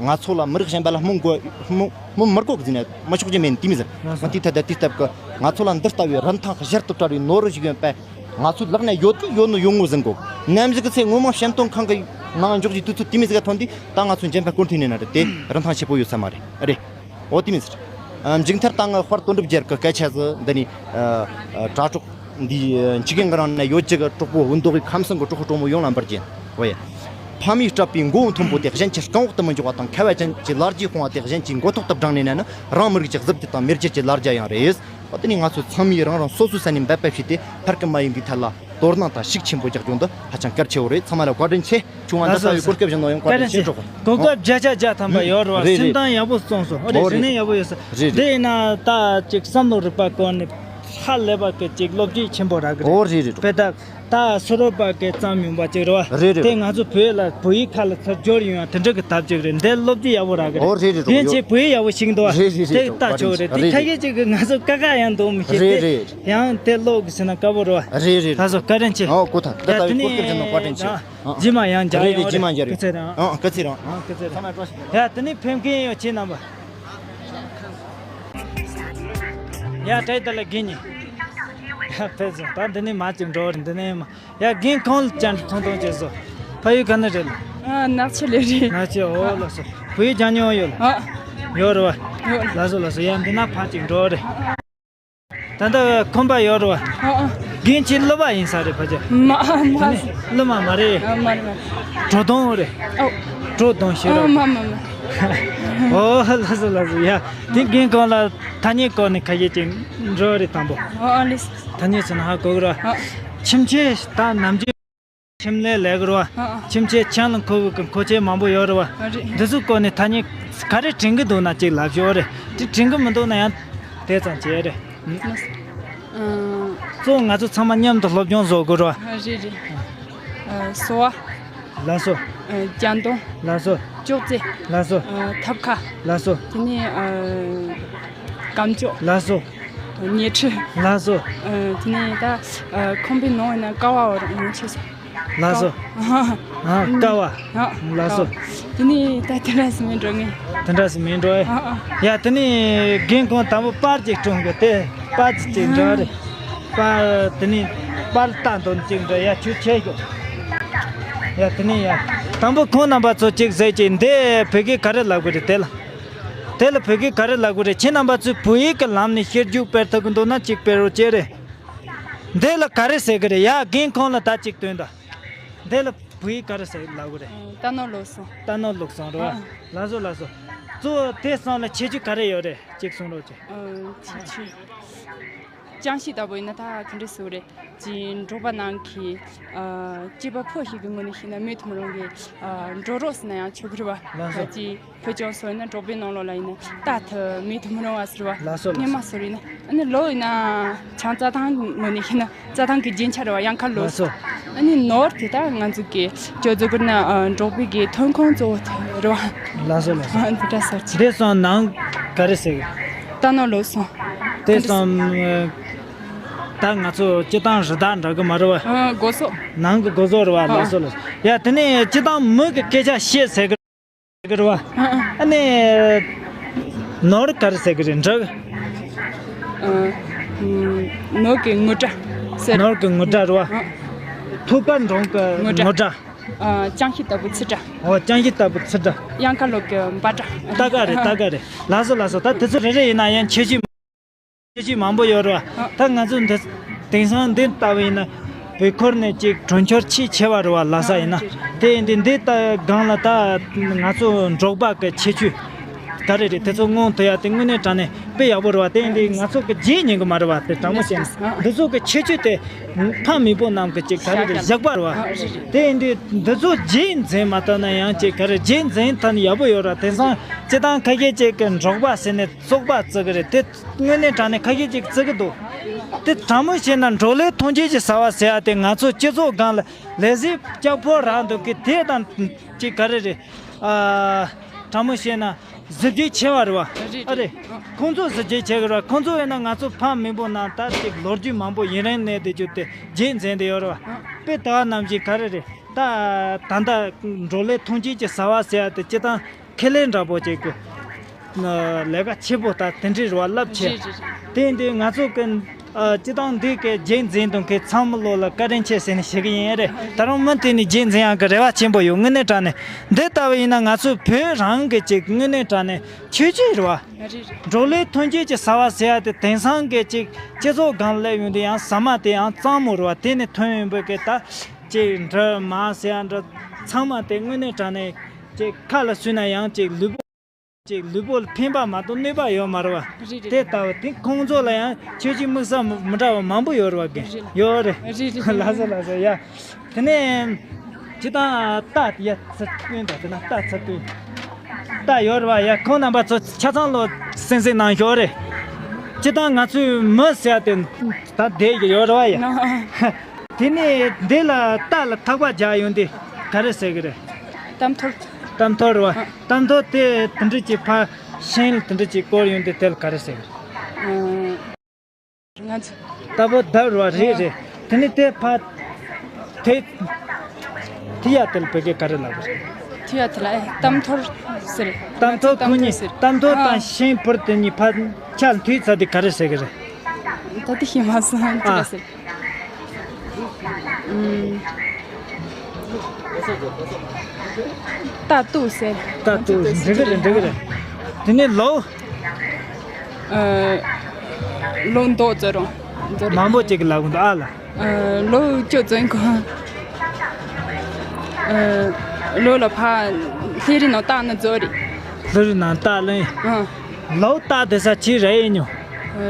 ང་ཚོ་ལ་མི་རིགས་གཞན་པ་ལ་སྨོན་དགོས་སྨོན་སྨོན་མི་དགོས་གི་ཟེར་ན་མི་ཆོག་རྒྱུ་མེད་ནི་དེ་མིན་ཟེར། ལགས་སོ། ང་དེའི་ཐད་དུ་དེ་སྟབས་ཀྱི་ང་ཚོ་ལ་འདི་ལྟ་བུའི་རིན་ཐང་གཞལ་དུ་བྲལ་བའི་ནོར་བུ་ཞིག་ཡོད་པ་ང་ཚོའི་ལག་ན་ཡོད་དུས་ཡོད་ནོ་ཡོད་ངོ་ཟིན་དགོས། ནམ་ཞིག་གི་ཚེ་སྔོན་མ་ཤེས་སྟོན་ཁང་གི་ནང་འཇོག་རྒྱུའི་དུས་ཚོད་དེ་མིན་ཟིག་ག་ཐོན་དུས་ད་ང་ཚོ་འཇོན་པ་སྐུ་མཐུན་ནས་ན་རེད། དེ་རིན་ཐང་ཆེ་པོ་ཡོད་ས་མ་རེད། ཨ་རེད། འོ་དེ་མིན་ཟེར། ཨ་མཇུག་མཐར་ད་ང་དཔལ་དོན་གྲུབ་རྒྱལ་གྱི་སྐད་ཆ་ཟིག་འདི་ནི་ཨ་ཨ་དྲ་གྲོགས་འདི་ཨ་འཆི་མཁན་གི་རིང་ནས་ཡོད་ཅིག་གི་གྲོགས་པོ་བུ་མདོ་གི་ཁམས་སངས་གི་གྲོགས་པོ་གྲོགས་མོ་ཡོངས་ལ་འབུལ་རྒྱུ་ཡིན། འོ་ཡ། ཕ་མས་སྤྲད་པའི་མགོ་བོ་མཐོན་པོ་དེ་གཞན་གྱི་རྐང་འོག་ཏུ་མི་འཇོག་པ་དང་། ཁ་བ་ཅན་གྱི་ལ་རྒྱའི་དཔུང་བ་དེ་གཞན་གྱི་མགོ་ཐོག་ཏུ་བསྒྲེངས་ནས་ན་ནི་རང་མི་རིགས་ཀྱི་གཟི་བརྗིད་དང་མེས་རྒྱལ་གྱི་ལ་རྒྱ་ཡང་རེད། འོ་དེ་ནི་ང་ཚོ་ཚང་མས་རང་རང་སོ་སོའི་ས་ནས་འབད་པ་བྱས་ཏེ་ཕར་ཀི་མ་ཡིན་པའི་ཐད་ལ་དོ་སྣང་དང་ཤུགས་ཆེན་པོ་རྒྱག་རྒྱུ་འདི་ཧ་ཅང་གལ་ཆེ་བོ་རེད། ཚང་མ་ལ་བཀའ་དྲིན་ཆེ། ཁྱུང་བ་འདི་ལྟ་བུའི་གོ་སྐབས་བཞག་ན་ཡང་བཀའ་དྲིན་ཆེ། གྲོགས་པོ། གོ་སྐབས་བརྒྱ་ཆ་བརྒྱ་ཐམ་པ་ཡོད་རེད་བ། རེད་སེམས་རེད། གཏམ་ཡག་པོ་གསུངས་སོང་། ཨོ་རེད། རེད་རེད། དེ་ཡིན་ན་ད་ཅིག་བསམ་བློ་རིག་པ་སྐོར་ནས་ཧ་ལས་པ་གི་ཅིག་སློབ་ཁྲིད་ཆེན་པོ་རག་གི་རེད། ཨོ་རེད་རེད། དཔེ་ད་ད་སུ་རོ་པ་གི་ཙམ་ཡོང་པ་ཅིག་རེད་བ། རེད་རེད། དེ་ང་ཚོ་བོད་ལ་བོད་ཡིག་ཁ་ལ་ཚུར་སྦྱོར་ཡོང་ཡ་དེ་འདྲ་གི་ཐབས་ཅིག་རེད། འདི་སློབ་ཁྲིད་ཡག་པོ་རག་གི་རེད། ཨོ་རེད་རེད། དེ་ཡིན་ཆེ་བོད་ཡིག་ཡག་པོ་ཤེས་འདུག་བ། རེད་རེད་རེད། དེ་ལྟ་ཆོག་རེད། དེ་ཁ་ཤས་ཅིག་གི་ང་ཚོ་ཀ་ཁ་ཡང་འདུག་མི་ཤེས། རེད་རེད། ཡང་དེ་ཀློག་གི་ཟེར་ན་དཀའ་པོ་རེད་བ། རེད་རེད། ད་སོ་བཀའ་དྲིན་ཆེ། ཨོ་གོ་ཐལ། ད་ལྟ་བའི་སྐོར་སྐྱོད་ཟེར་ན་བཀའ་དྲིན་ཆེ། ཨ། རྗེས་མ་ཡང་མཇལ་ཡོང་། རེད་རེད། རྗེས་མ་མཇལ་ཡོང་། སྐུ་ཚེ་རིང་། ཨ་སྐུ་ཚེ་རིང་། ཨ་སྐུ་ཚེ་རིང་། ཡ་དེ་ནས་ཕེབས་མཁན་ཡོད་ཁྱེད་རྣམ་པ། ཡ་བྲེལ་ད་ལ་རྒན་ཉིད། ཡ་ཕེབས་སོང་། ད་འདི་ནས་མ་ཅིག་འགྲོ་རེད། འདི་ནས་མ། ཡ་རྒན་གང་ལ་ཅན་ཐོང་ཐོང་བྱས་སོ། ཕ་ཡུལ་ག་ནས་རེད། ཨ་ནག་ཆུ་ལས་རེད། ནག་ཆུ། ཨོ་ལགས་སོ། བོད་ཡིག་སྦྱང་མྱོང་ཡོད་ལ། ཨ། ཡོད་རེད་བ། ཡོད། ལགས་སོ་ལགས་སོ། ཡ་འདི་ན་ཕ་ཅིག་འགྲོ་རེད། ད་ལྟ་ཁོམ་པ་ཡོད་རེད་བ། ཨ་ཨ། རྒན་ཁྱེད་སློབ་མ་ཡིན་ས་རེད་ཕ་ཅག་མ་མ། སློབ་མ་མ་རེད། ཨ་མ་རེད་མ། བྲོ་བརྡུང་རེད། ཨོ། བྲོ་བརྡུང་ཤེས་རོགས། ཨ་མ་མ་མ། ཨོ་ལགས་སོ་ལགས་སོ། ཡ་དེ་རྒན་གང་ལ་ཐ་སྙད་སྐོར་ནས་ཁ་ཤས་ཅིག་འགྲོ་རེད་དང་པོ། ཨོ་ཨ་ལགས་སོ། ཐ་སྙད་ཚོ་ན་ཧ་གོ་གི་རེད་བ། ཨ། ཁྱིམ་ཆས་ད་ནམ་རྒྱུན། ཁྱིམ་ལས་ལས་ཀྱི་རོ། ཨ་ཨ། ཁྱིམ་ཆས་ཆང་ལ་མཁོ་བའི་མཁོ་ཆས་མང་པོ་ཡོད་རེད་བ། ཨ་རེད། འདི་ཚོའི་སྐོར་ནས་ཐ་སྙད་ག་རེ་དྲན་གྱི་འདུག་ན་ཅིག་ལབ་ཤོག་རེད། དེ་དྲན་གྱི་མི་འདུག་ན་ཡང་དེ་ཙམ་བྱས་རེད། ཨ། གཙོ་བོ་ང་ཚོ་ཚང་མ་མཉམ་དུ་སློབ་སྦྱོང་བཟོ་དགོས་རེད་བ། ཨ་རེད་རེད། ཨ་སོ་བ། ལགས་སོ། ཨ་རྒྱ་མདོངས། ལགས་སོ། ཅོག་ཙེ། ལགས་སོ། ཨ་ཐབ་ཁ། ལགས་སོ། དེ་ནས་ཨ་སྒམ་ཅོག། ལགས་སོ། ཉལ་ཁྲི། ལགས་སོ། ཨ་དེ་ནས་ད་ཨ་ཁང་པའི་ནང་ཡིན་ན་ཀ་བ་འོ་ར་ངོ་ཆེ་ས། ལགས་སོ། ཨ། ཨ་ཀ་བ། ཨ་ལགས་སོ། ཀ་བ། དེ་ནས་ད་དེ་འདྲ་ཟིག་མིན་འགྲོ་ངེས། དེ་འདྲ་ཟིག་མིན་འགྲོ་ཨེ། ཨ་ཨ། ཡ་དེ་ནས་རྒན་གོང་དང་པོ་པར་ཅིག་སྲུང་གི་དེ་པར་ཅིག་ཅིག་འགྲོ་རེད། པ་དེ་ནི་པར་ལྟ་འདོན་ཅིག་འདྲ་ཡ་ཁྱོད་ཆེ་ཤོག་ཡ་དེ་ནི་ཡ། དང་པོ་ཁོང་རྣམ་པ་ཚོ་ཅིག་ཟེར་ཅིག་འདི་བོད་སྐད་ག་རེ་ལབ་དགོས་རེད། དེ་ལ་དེ་ལ་བོད་སྐད་ག་རེ་ལབ་དགོས་རེད། ཁྱེད་རྣམ་པ་ཚོས་བོད་ཡིག་གི་ལམ་ནས་ཤེས་རྒྱུགས་སྤེལ་ཐུབ་ཀྱི་འདུག་ན་ཅིག་སྤེལ་རོགས་བྱེད་རེད། འདི་ལ་ག་རེ་ཟེར་གི་རེད། ཡ་རྒན་ཁོང་ལ་ད་ཅིག་སྟོན་དང་། འདི་ལ་བོད་ཡིག་ག་རེ་ཟེར་ལབ་དགོས་རེད། རྟ་ནོར་ལུག་གསུམ། རྟ་ནོར་ལུག་གསུམ་རེད་བ། ཨ། ལགས་སོ་ལགས་སོ། གཙོ་བོ་དེ་གསུམ་ལ་ཁྱད་ཆོས་ག་རེ་ཡོད་རེད། ཅིག་གསུང་རོགས་བྱེད། ཨ། ཁྱད་ཆོས། ཅང་ཤེས་ལྟ་བུ་ཡིན་ན་ད་ག་འདྲ་ཟེར་རེད། ཅིག་འབྲོག་པ་ནང་གི་ཨ་སྐྱེས་པ་ཕོ་ཞིག་གི་ངོས་ནས་བཤད་ན་མེད་དུ་མི་རུང་གི་ཨ་འབྲོག་རོགས་ཟེར་ན་ཡང་ཆོག་གི་རེད་བ། ལགས་སོ། ཅིག་བོད་ལྗོངས་སུ་ཡིན་ན་འབྲོག་པའི་ནང་ལོགས་ལ་ཡིན་ན་རྟ་དེ་མེད་དུ་མི་རུང་བ་ཟེར་བ། ལགས་སོ་ལགས་སོ། སྔོན་མ་ཟེར་ཡིན་ན། ཨ་ནི་ལུག་ཡིན་ན་ཆང་རྩྭ་ཐང་ངོས་ནས་བཤད་ན་རྩྭ་ཐང་གི་རྒྱན་ཆ་རེད་བ། གཡང་དཀར་ལུག། ལགས་སོ། ཨ་ནི་ནོར་དེ་ད་ང་ཚོ་གི་ཅོ་ཙོ་གུར་ན་ཨ་འབྲོག་པའི་གི་ཐོན་ཁུངས་གཙོ་བོ་དེ་རེད་བ། ལགས་སོ་ལགས་སོ། ཨ་འདི་འདྲ་ཟེར་གྱི། དེ་སོང་ནང་ག་རེ་ཟེར་གི། རྟ་ནོར་ལུག་གསུམ། དེ་སོང་ད་ང་ཚོ་སྤྱི་བཏང་རི་དྭགས་འདྲ་གི་མ་རེད་བ། ཨ་སྒོ་ཟོག་ནང་གི་སྒོ་ཟོག་རེད་བ། ཨ་ལགས་སོ་ལགས་སོ། ཡ་དེ་ནས་སྤྱི་བཏང་མི་གི་སྐད་ཆ་བཤད་ཟེར་གི། གི་རེད་བ། ཨ་ཨ། ཨ་ནི། ནོར་ག་རེ་ཟེར་གི་རེད་འདྲ། ཨ། ནོར་གི་ངུ་སྒྲ་ཟེར། ནོར་གི་ངུ་སྒྲ་རེད་བ། ཨ། ཐུག་པ་འགྲོ་གི་ངུ་སྒྲ། ངུ་སྒྲ། ཨ། ཅང་ཤེས་ལྟ་བུ་ཚི་སྒྲ། འོ་ཅང་ཤེས་ལྟ་བུ་ཚི་སྒྲ། གཡང་དཀར་ལུག་གི་འབའ་སྒྲ། ད་ག་རེད་ད་ག་རེད། ལགས་སོ་ལགས་སོ། ད་དེ་ཚོ་རེ་རེ་ཡིན་ན་ཡང་ཁྱད་ཆོས། ཁྱད་ཆོས་མང་པོ་ཡོད་རེད་བ། ཨ། ད་ང་ཚོ་འདི་དེང་སང་འདི་ལྟ་བུ་ཡིན་ན་བོད་ཁུལ་ནས་ཅིག་གྲོང་ཁྱེར་ཆེས་ཆེ་བ་རེད་བ། ལྷ་ས་ཡིན་ན། ཨ། དེ་ཡིན་དུས་འདི་ལྟ་སྒང་ལ་ད་ང་ཚོ་འབྲོག་པ་གི་ཁྱད་ཆོས་ག་རེ་རེད། དེ་ཚོ་སྔོན་དུ་ཡ་དེ་དངོས་གནས་དྲང་གནས་དཔེ་ཡག་པོ་རེད་བ། དེ་ཡིན་དུས་ང་ཚོ་གི་བརྗེད་ཉན་གི་མ་རེད་བ། དེ་དྲང་མོ་བཤད་ན། ཨ། འདི་ཚོ་གི་ཁྱད་ཆོས་དེ་ཕ་མེས་པོ་རྣམས་གི་ཅིག་ག་རེ་རེད་བཞག་པ་རེད་བ། ཨ། རེད་རེད། དེ་ཡིན་དུས་འདི་ཚོ་རྗེས་འཛིན་མ་ཐུབ་ན་ཡང་ཅིག་ག་རེ་རྗེས་འཛིན་ཐུབ་ན་ཡག་པོ་ཡོད་རེད་བ། དེང་སང་སྤྱི་བཏང་ཁ་ཤས་ཅིག་གི་འབྲོག་པ་ཟེར་ནས་བཙོག་པ་བརྩི་གི་རེད། དེ་དངོས་གནས་དྲང་གནས་ཁ་ཤས་ཅིག་བརྩི་གི་འདུག་དེ་དྲང་མོ་བཤད་ན་འབྲོག་ལས་ཐོན་སྐྱེད་ཀྱི་ཟ་བ་ཟེར་ཡ་དེ་ང་ཚོ་སྤྱི་ཚོགས་སྒང་ལ་ལས་བཟོའི་ལྕགས་ཕོར་རག་འདུག་གི། དེ་དང་ཅིག་ག་རེ་རེད། ཨ། དྲང་མོ་བཤད་ན་གཟི་བརྗིད་ཆེ་བ་རེད་བ། རེད་ཨ་རེད། རེད། ཁོང་ཚོ་གཟི་བརྗིད་ཆེ་གི་རེད་བ། ཁོང་ཚོ་ཡིན་ན་ང་ཚོ་ཕ་མེས་པོ་རྣམས་ད་ཅིག་ལོ་རྒྱུས་མང་པོ་ཡུན་རིང་གནས་བསྡད་རྒྱུ་དེ་རྗེས་འཛིན་བསྡད་ཡོད་རེད་བ། དཔེ་ལྟ་བ་ནང་བཞིན་ག་རེ་རེད། ད་ད་ལྟ་འབྲོག་ལས་ཐོན་སྐྱེད་ཀྱི་ཟ་བ་ཟེར་ཡ་དེ་སྤྱི་བཏང་ཁེ་ལས་འདྲ་པོ་ཅིག་གི་ལས་ཀ་ཆེ་པོ་ད་དེ་འདྲའི་རེད་བ། རླབས་ཆེ། རེད་རེད་རེད། དེ་ཡིན་དུས་ང་ཚོ་གི་ཨ་སྤྱི་བཏང་འདི་གི་རྗེས་འཛིན་དང་གི་ཚང་མ་ལོ་ལ་བཀའ་དྲིན་ཆེ་ཟེར་ནས་ཞུ་གི་ཡིན་རེད། ད་རུང་མུ་མཐུད་ནས་རྗེས་འཛིན་ཡག་གི་རེ་བ་ཆེན་པོ་ཡོད། དངོས་གནས་དྲང་གནས་འདི་ལྟ་བུ་ཡིན་ན་ང་ཚོ་བོད་རང་གི་ཅིག་དངོས་གནས་དྲང་གནས་ཆོས་བརྒྱུད་རེད་བ། རེད་རེད། འབྲོག་ལས་ཐོན་སྐྱེད་ཀྱི་ཟ་བ་ཟེར་ཡ་དེ་དེང་སང་གི་ཅིག་སྤྱི་ཚོགས་སྒང་སླེབས་ཡོང་དུས་ཡང་ཟ་མ་དེ་ཡང་གཙང་མོ་རེད་བ། དེ་ནས་ཐོན་ཡོང་བའི་གི་ད་ཅིག་འབྲུ་མར་ཟེར་ཡ་འདྲ་ཚང་མ་དེ་དངོས་གནས་དྲང་གནས་ཅིག་ཁ་ལ་ཟོས་ན་ཡང་ཅིག་ལུས་པོ་ཅིག་ལུས་པོ་ལ་ཕན་པ་མ་གཏོགས་གནོད་པ་ཡོད་མ་རེད་བ། རེད་རེད། དེ་ལྟ་བུ་དེ་ཁོང་ཚོ་ལ་ཡང་ཆོས་བརྒྱུད་དམིགས་བསལ་མི་འདྲ་བ་མང་པོ་ཡོད་རེད་བ། རྒན་རེད། ཡོད་རེད། རེད་རེད། ལགས་སོ་ལགས་སོ། ཡ། དེ་ནས་སྤྱི་བཏང་རྟ་ཡ་ཚུར་སྟོན་དང་། དེ་ན་རྟ་ཚུར་སྟོན། རྟ་ཡོད་རེད་བ། ཡ་ཁོང་རྣམ་པ་ཚོ་ཆ་ཚང་ལོ་གསན་གཟིགས་གནང་ཤོག་རེད། སྤྱི་བཏང་ང་ཚོའི་མི་ཟེར་ཡ་དེ་ད་བསྡད་ཀྱི་ཡོད་རེད་བ། ཡ། དེ་ནས་འདི་ལ་རྟ་ལ་ཐག་པ་རྒྱག་ཡོང་དུས་ག་རེ་ཟེར་གི་རེད། གཏམ་ཐོར། གཏམ་ཐོར་རེད་བ། ཨ། གཏམ་ཐོར་དེ་དེ་འདྲ་ཅིག་ཕར་ཤིང་ལ་དེ་འདྲ་ཅིག་བསྐོར་ཡོང་དུས་དེ་ལ་ག་རེ་ཟེར་གི་རེད། ཨ། ང་ཚོ། རྟ་ཕོ་བརྡབ་རེད་བ། རེད་རེད། དེ་ནས་དེ་ཕར་དེ་དེ་ཡ་དེ་ལ་བོད་སྐད་ག་རེ་ལབ་གི་རེད། དེ་ཡ་དེ་ལ་ཨེ་གཏམ་ཐོར་ཟེར། གཏམ་ཐོར། ཁོ་གཉིས་གཏམ་ཐོར་དང་ཤིང་ཕོར་དེ་གཉིས་ཕར་ཆ་ལ་མཐུད་ཚར་དུས་ག་རེ་ཟེར་གི་རེད། ད་དེ་ཤེས་མ་སོང་། ཅི་ཨ། ལ་ཟེར། ཨུམ། རྟ་གཏུགས་ཟེར། རྟ་གཏུགས། འགྲིག་གི་རེད། འགྲིག་གི་རེད། དེ་ནས་ལོ། ཨ། ལོ་མདོག་ཟེར་རུང་། མང་པོ་ཅིག་གི་ལབ་གི་འདུག་ཨ་ལ། ཨ། ལོ་ཅོ་ཙོན་གོ། ཨ། ལོ་ལ་ཕ་ལྷས་རི་ནང་རྟ་ནི་ཛོ་རི། ལྷས་རི་ནང་རྟ་ལེན། ཨ། ལོ་རྟ་དེ་ས་ཆི་རེད་ཉོ།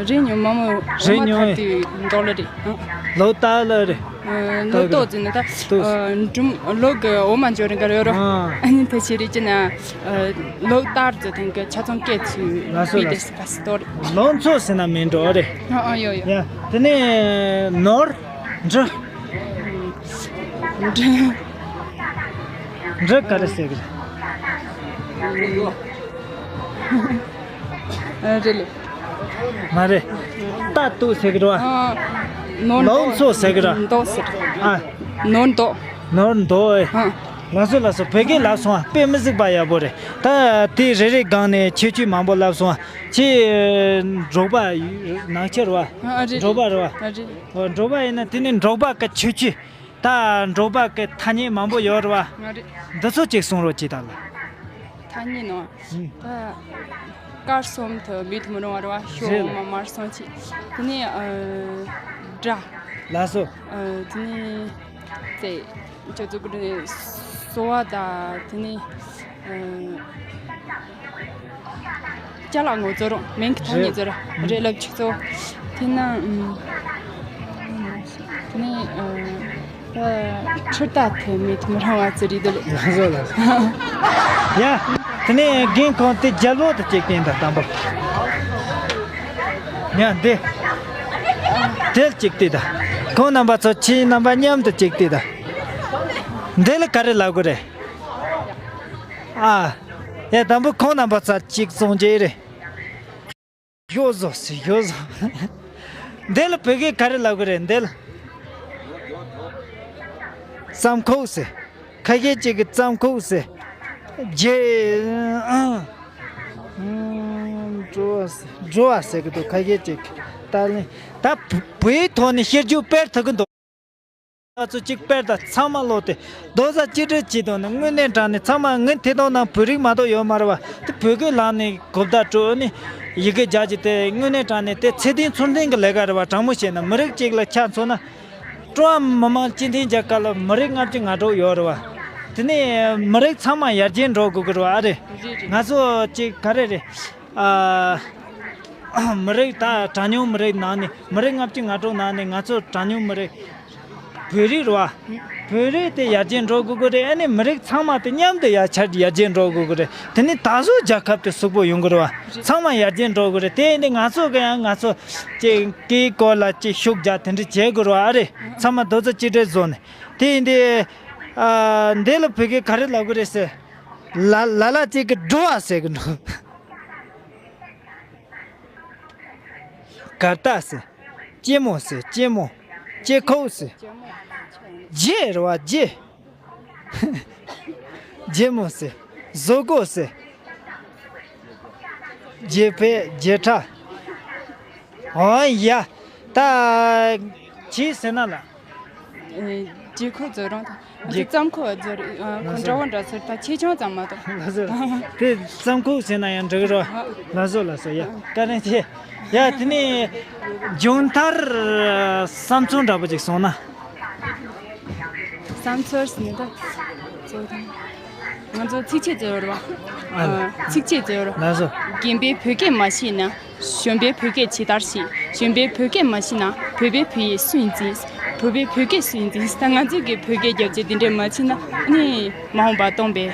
རེད་ཉོ་མ་མོ། རེད་ཉོ། ཨོ་མ་ཐ་དེ་མདོག་ལ་རེད། ལོ་རྟ་ལ་རེད། ལོ་ཏོག་ཟེར་ན་ད་ཏོག་འབྲུམ་ལོ་གི་འོ་མ་འཇོ་རེ་ག་རེ་ཡོད་རོ། ཨ་ནི་ད་ཆི་རེད་ཅེ་ན་ལོ་ཏར་ཟེར་དང་གི་ཆ་ཚང་སྐད་ཚུལ་ལ་སོ་བི་ལ་དེ་སོ་སི་པ་སི་ཏོ་རེད། ལོ་མཚོ་ཟེར་ན་མིན་འགྲོ་རེད། ཨ་ཨ་ཡོ་ཡོ། ཡ་དེ་ནས་ནོར་འབྲུ། འབྲུ། འབྲུ་ག་རེ་ཟེར་གི་རེད། རེད་ལེ། མ་རེད། རྟ་གཏུགས་ཟེར་གི་རེད་བ། ཨ། ནོར་ལོ་མཚོ་ཟེར་གི་རེད། མདོག་ཟེར། ཨ། ནོར་མདོག་ནོར་མདོག་ཨེ། ཨ། ལགས་སོ་ལགས་སོ། བོད་སྐད་ལབ་སོང་ཨ། དཔེ་མི་སྲིད་པ་ཡག་པོ་རེད། ད་དེ་རེ་རེ་སྒང་ནས་ཁྱད་ཆོས་མང་པོ་ལབ་སོང་ཨ། ཁྱེད་འབྲོག་པ་ནང་ཆེ་རེད་བ། ཨ་རེད། འབྲོག་པ་རེད་བ། ཨ་རེད། འོ། འབྲོག་པ་ཡིན་ན་དེ་ནི་འབྲོག་པ་གི་ཁྱད་ཆོས། ད་འབྲོག་པ་གི་ཐ་སྙད་མང་པོ་ཡོད་རེད་བ། ང་རེད། འདི་ཚོ་གཅིག་གསུང་རོགས་གྱིས་ད་ལ། ཐ་སྙད་ནང་། ཨང་། ད་དཀར་གསུམ་དུ་མེད་དུ་མི་རུང་བ་རེད་བ། ཞོ་རེད་ལ། འོ་མ་དམར་གསུམ་གྱིས། དེ་ནས་ཨ། སྒྲ། ལགས་སོ། ཨ། དེ་ནས་ཙེ། ཁྱོད་ཚོ་ཀུ་ནས་སོ་བ་ད། དེ་ནས་ཨ། ཅ་ལག་ངོ་ཚོ་རུང་མིང་གི་ཐ་སྙད་རེད། ཚོ་རུང་རེད་ལབ་ཆུ་ཚོ། དེ་ན་ཨུམ། དེ་ནས་ཨ། ཁྲི་རྟ་དེ་མེད་དུ་མི་རུང་བ་ཚོ་རེད་འདུག་ལེ། ལགས་སོ་ལགས་སོ། ཡ། དེ་ནས་རྒན་ཁོང་དེ་རྒྱལ་པོ་དེ་གཅིག་བསྟན་དང་དང་པོ། ཡ་འདི། དེ་གཅིག་བལྟས་དང་། ཁོང་རྣམ་པ་ཚོ་ཁྱེད་རྣམ་པ་མཉམ་དུ་གཅིག་བལྟས་དང་། འདི་ལ་ག་རེ་ལབ་དགོས་རེད། ཨ། ཡ་དང་པོ་ཁོང་རྣམ་པ་ཚོ་གཅིག་བཙོང་རྒྱུ་རེད། ཡོ་ཟོ་ཟེར་ཡོ་ཟོ། འདི་ལ་བོད་སྐད་ག་རེ་ལབ་དགོས་རེད་འདི་ལ། རྩམ་ཁོག་ཟེར། ཁ་ཤས་ཅིག་གིས་རྩམ་ཁོག་ཟེར། རྗེ། ཨང་། འགྲོ་བ་ཟེར། འགྲོ་བ་ཟེར་གི་འདུག་ཁ་ཤས་ཅིག་གིས། ད་ལན། ད་བོད་ཡིག་ཐོག་ནས་བཤད་རྒྱུ་དཔེར་ཐུག་གི་འདུག་ང་ཚོ་གཅིག་དཔེར་ད་ཚང་མ་ལོག་སྟེ་རྡོག་རྩ་གཅིག་སྒྲིལ་བྱེད་དོན་ནི་དངོས་གནས་དྲང་གནས་ཚང་མ་ངས་དེ་དང་ནང་བོད་རིགས་མ་གཏོགས་ཡོད་མ་རེད་བ། དེ་བོད་སྐད་ལམ་ནས་གོ་བརྡ་སྤྲོད་ནི་ཡི་གེ་རྒྱག་རྒྱུ་དེ་དངོས་གནས་དྲང་གནས་དེ་ཚེ་བརྟན་ཚུལ་ལྡན་གྱི་ལས་ཀ་རེད་བ། དྲང་མོ་བཤད་ན་མི་རིགས་གཅིག་ལ་ཆ་མཚོན་ན། ཀྲུང་ཧྭ་མི་དམངས་སྤྱི་མཐུན་རྒྱལ་ཁབ་ལ་མི་རིགས་ལྔ་བཅུ་ང་དྲུག་ཡོད་རེད་བ། དེ་ནས་མི་རིགས་ཚང་མ་ཡར་རྒྱས་འགྲོ་དགོས་ཀྱི་རེད་བ། ཨ་རེད། རེད་རེད། ང་ཚོ་གཅིག་ག་རེ་རེད། ཨ། མི་རིགས་ད་གྲངས་ཉུང་མི་རིགས་ནང་ནས་མི་རིགས་ལྔ་བཅུ་ང་དྲུག་ནང་ནས་ང་ཚོ་གྲངས་ཉུང་མི་རིགས་བོད་རིགས་རེད་བ། བོད་རིགས་དེ་ཡར་རྒྱས་འགྲོ་དགོས་ཀྱི་རེད། ཨ་ནི་མི་རིགས་ཚང་མ་དེ་མཉམ་དུ་ཡར་ཆ་ཡར་རྒྱས་འགྲོ་དགོས་ཀྱི་རེད། དེ་ནི་ད་གཟོད་རྒྱལ་ཁབ་དེ་གཟུགས་པོ་ཡོང་གི་རེད་བ། ཚང་མ་ཡར་རྒྱས་འགྲོ་དགོས་རེད། དེ་ཡིན་དུས་ང་ཚོ་གི་ཡང་ང་ཚོ་ཅིག་སྐད་སྐོར་ལ་ཅིག་ཤུགས་རྒྱག་དེ་འདྲ་བྱེད་དགོས་རེད་བ། ཨ་རེད། ཚང་མ་རྡོག་རྩ་གཅིག་སྒྲིལ་བཟོ་ནས། དེ་ཡིན་དུས། ཨ། འདི་ལ་བོད་སྐད་ག་རེ་ལབ་དགོས་རེད་ཟེར། ལ་ལ་ལ་ཅིག་གིས་འགྲོ་བ་ཟེར་གི་འདུག་གར་སྟེགས་ཟེར། སྐྱི་མོ་ཟེར། སྐྱི་མོ། སྐྱི་ཁོག་ཟེར། རྗེ་རེད་བ། རྗེ། རྗེ་མོ་ཟེར། བཟོ་བཀོད་ཟེར། རྗེ་ཕེ། རྗེ་ཁྲ། འོ་ཡ། ད། ཅི་ཟེར་ན་ལ། ཨེ། རྗེ་ཁོག་བཟོ་རུང་དང་། རྗེ། རྩམ་ཁོག་བཟོ་རུང་། ཨ། ཁོ་འདྲ་བོ་འདྲ་ཚོད་ད་ཆེ་ཆུང་ཙམ་མ་གཏོགས། ལགས་སོ། དེ་རྩམ་ཁོག་ཟེར་ན་ཡང་འགྲིག་རོ། ལགས་སོ་ལགས་སོ། ཡ། བཀའ་དྲིན་ཆེ། ཡ། དེ་ནས་མཇུག་མཐར་བསམ་ཚུལ་འདྲ་པོ་ཅིག་གསུངས་ན། བསམ་ཚུལ་ཟེར་ན་ད། ང་ཚོ་ཚིགས་བཅད་ཟེར་བ་རེད་བ། ཨ། ཚིགས་བཅད་ཟེར་བ་རེད། ལགས་སོ། རྒན་པས་བོད་སྐད་མ་ཤེས་ན། གཞོན་པས་བོད་སྐད་ཇི་ལྟར་ཤེས། གཞོན་པས་བོད་སྐད་མ་ཤེས་ན། བོད་པའི་བོད་ཡིག་སུ་ཡིས་འཛིན། བོད་པའི་བོད་སྐད་སུ་ཡིས་འཛིན། ད་ང་ཚོས་ཀྱི་བོད་སྐད་རྒྱབ་རྗེས་འདི་འདྲས་མ་བྱས་ན་ནི་མ་འོངས་པ་སྟོང་པའི་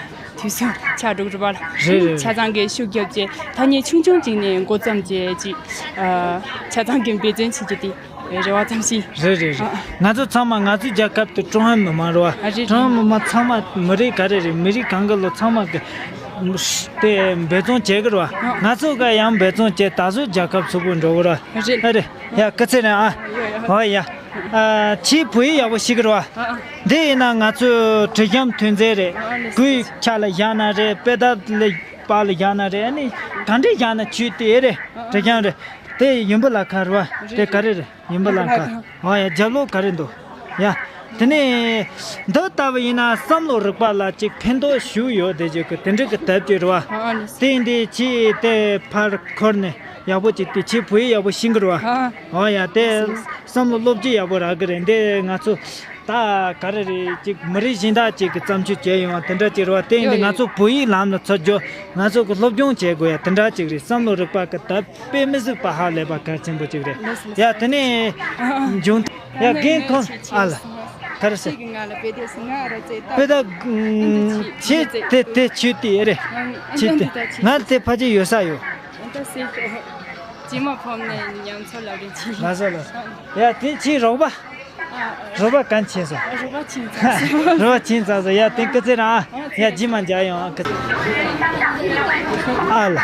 དུས་སུ་ཆགས་འགྲོ་གི་རེད་བ། རེད་རེད། ཆ་ཚང་གི་ཤུགས་རྒྱབ་རྗེས་ཐ་སྙད་ཆུང་ཆུང་ཅིག་ནས་འགོ་བརྩམས་རྗེས་ཅིག་ཨ། ཆ་ཚང་གི་འབད་བརྩོན་བྱེད་རྒྱུ་དེ་རེ་བ་ཙམ་ཞིག་རེད་རེད་རེད། ཨ། ང་ཚོ་ཚང་མ་ང་ཚོའི་རྒྱལ་ཁབ་དེ་ཀྲུང་ཧྭ་མི་དམངས་རེད་བ། ཨ། རེད། ཀྲུང་ཧྭ་མི་དམངས་ཚང་མ་མི་རིགས་ག་རེ་རེད། མི་རིགས་གང་གི་ལོ་ཚང་མ་གི་དེ་འབད་བརྩོན་བྱེད་གི་རེད་བ། ཨ། ང་ཚོ་ག་ཡང་འབད་བརྩོན་བྱེད། ད་གཟོད་རྒྱལ་ཁབ་ཚུགས་པོ་འགྲོ་གི་རེད་བ། རེད། ཨ་རེད། ཡ། སྐུ་ཚེ་རིང་ཨ། ཡོ་ཡོ། འོ་ཡ། ཨ། ཁྱེད་བོད་ཡིག་ཡག་པོ་ཤེས་གི་རེད་བ། ཨ། ཨ། འདི་ཡིན་ན་ང་ཚོའི་དྲི་གཤམ་ཐོན་རྫས་རེད། ཨ། ལགས་སོ། གུས་ཕྱག་ལ་བཞག་ན་རེད། དཔེ་དེབ་ལ་པར་ལ་བཞག་ན་རེད། ཨ་ནི་ག་འདྲས་བཞག་ན་ཆོས་དེ་རེད། ཨ། ཨ། དྲི་གཤམ་རེད། དེ་ཡིན་པ་ལ་ཁ་རེད་བ། རེད། དེ་ག་རེ་རེད། ཡིན་པ་ལ་ཁ། ཨ། ཡ། རྒྱབ་ལོགས་ག་རེ་འདུག་ཡ། དེ་ནས་འདི་ལྟ་བུ་ཡིན་ན་བསམ་བློ་རིག་པ་ལ་ཅིག་ཕན་ཐོགས་ཞུ་ཡོད་དེ་ཅིག་གི་དེ་འདྲ་གི་དེབ་ཅིག་རེད་བ། ཨ། ཨ་ནི། དེ་འདི་ཅིག་དེ་ཕར་འཁུར་ནས་ཡག་པོ་ཅིག་དེ་ཅིག་བོད་ཡིག་ཡག་པོ་ཤེས་གི་རེད་བ། ཨ། ཨ་ཡ། དེ་བསམ་བློ་སློབ་ཁྲིད་ཡག་པོ་རག་གི་རེད། འདི་ང་ཚོ་ད་ག་རེ་རེད། ཅིག་མི་རིགས་གཞན་དག་ཅིག་གི་བརྩམས་ཆོས་བྱས་ཡོང་བ་དེ་འདྲ་ཅིག་རེད་བ། དེ་ཡིན་དུས་ཡོད་ང་ཡོད། ཚོ་བོད་ཡིག་ལམ་ལ་ཚུར་འཇོག་ང་ཚོ་གི་སློབ་སྦྱོང་བྱེད་དགོས་ཡ་དེ་འདྲ་ཅིག་རེད། བསམ་བློ་རིག་པ་གི་དེབ་དཔེ་མི་སྲིད་པ་ཧ་ལས་པ་གལ་ཆེན་པོ་ཅིག་རེད། ལགས་སོ། ཡ། དེ་ནས་འབྱུང་ཡ། རྒན་ཁོང་ཨ་ལ་ག་རེ་ཟེར། ཁྱེད་ཀྱིས་ང་ལ་དཔེ་དེབ་ཟེར། ང་ར་ཙེ་ད། དཔེ་ད་ཨ་འདི་ཁྱེད་ཁྱེད་ཁྱེད་ཁྱེད་ཁྱེད་དེ་དེ་ཁྱེད་དེ་རེད། ཨ་ཨ་ཁྱེད་འདི་དེ་ད་ཁྱེད། ང་དེ་ཕལ་ཆེར་ཡོད་ས་ཡོད། ཨ་ད་ཟེར་ཤོག་ཇི་མ་ཕོབ་ནས་ཉམས་ཚོད་ལབ་རེད་ཅི། ལགས་སོ་ལགས་སོ། ཡ། དེ་ཁྱེད་རོགས་པ། རོགས་པ་གང་བྱས་སོང་། རོགས་པ་ཕྱིན་ཚར་སོང་། རོགས་པ་ཕྱིན་ཚར་སོང་། ཡ་དེ་སྐུ་ཚེ་རིང་ཨ། ཡ་རྗེས་མ་མཇལ་ཡོང་ཨ། སྐུ་ཚེ། ཨ་ལ།